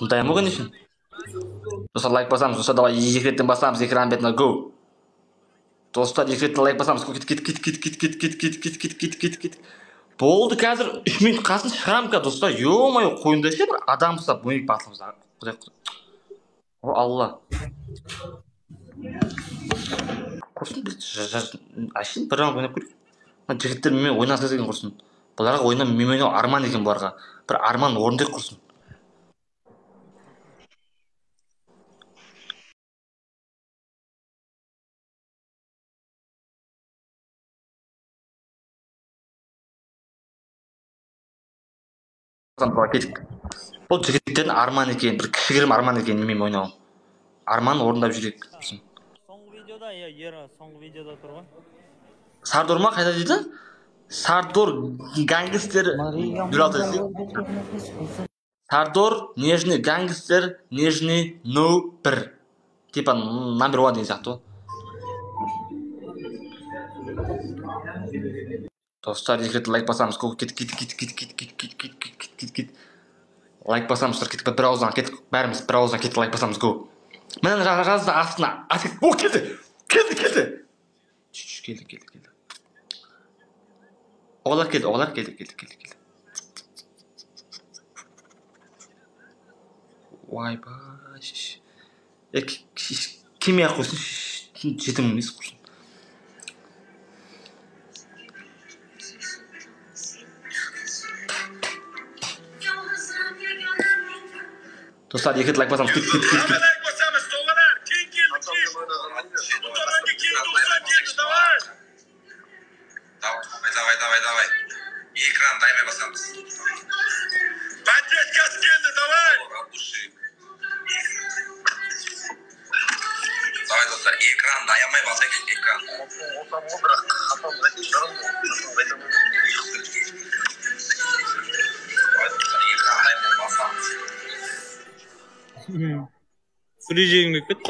Тыңдаймын ғой конечно. Достар, лайк басамыз. Достар, давай екі реттен басамыз экран бетіне, го. Достар, екі реттен лайк басамыз. Кет, кет, кет, кет, кет, кет, кет, кет, кет, кет, кет, кет, кет. Болды, қазір 3 минут қалсын, шығамын қазір, достар. Ё-моё, қойыңдаршы, бір адам ұстап ойнайық батылымыз. Құдай, о Алла. Құрсын, біз әшейін бір раунд ойнап көрейік. Мына жігіттер менімен ойнаса екен құрсын. Бұларға ойнап менімен ойнау арман екен бұларға. Бір арман орындайық құрсын. Кеттік. Бұл жігіттердің арманы екен, бір кішігірім арман екен менімен ойнау. Арманын орындап жүрейік. Соңғы видеода, иә, Ера, соңғы видеода тұр ғой. Сардор ма қайда дейді? Сардор гангстер 06 десе. Сардор нежный гангстер нежный no 1. Типа номер 1 деген сияқты ғой. Достар, екі рет лайк басамыз. Кет, кет, кет, кет, кет, кет, кет, кет, кет, кет, кет, кет. Лайк басамыз, достар, кеттік, бір ауыздан кеттік, бәріміз бір ауыздан кеттік, лайк басамыз, го. Міне жазды астына. О, келді. Келді, келді. Келді, келді, келді. Оғалар келді, оғалар келді, келді, келді, келді. Ойбай, шеш. Келмей ақ қойсын, 7000 емес құрсын. Достар, екі рет лайк басамыз. Кет, кет, кет, кет. Лайк басамыз, тоғалар. Кейін келді, кейін. Бұтаранға кейін 90 келді, давай. Давай, давай, давай, давай. Экран даймай басамыз. Поддержкасы келді, давай. От души. Давай, достар, экранды аямай басайық, экран. Давай, достар, экранды аямай басамыз. Фри жегім келіп кетті.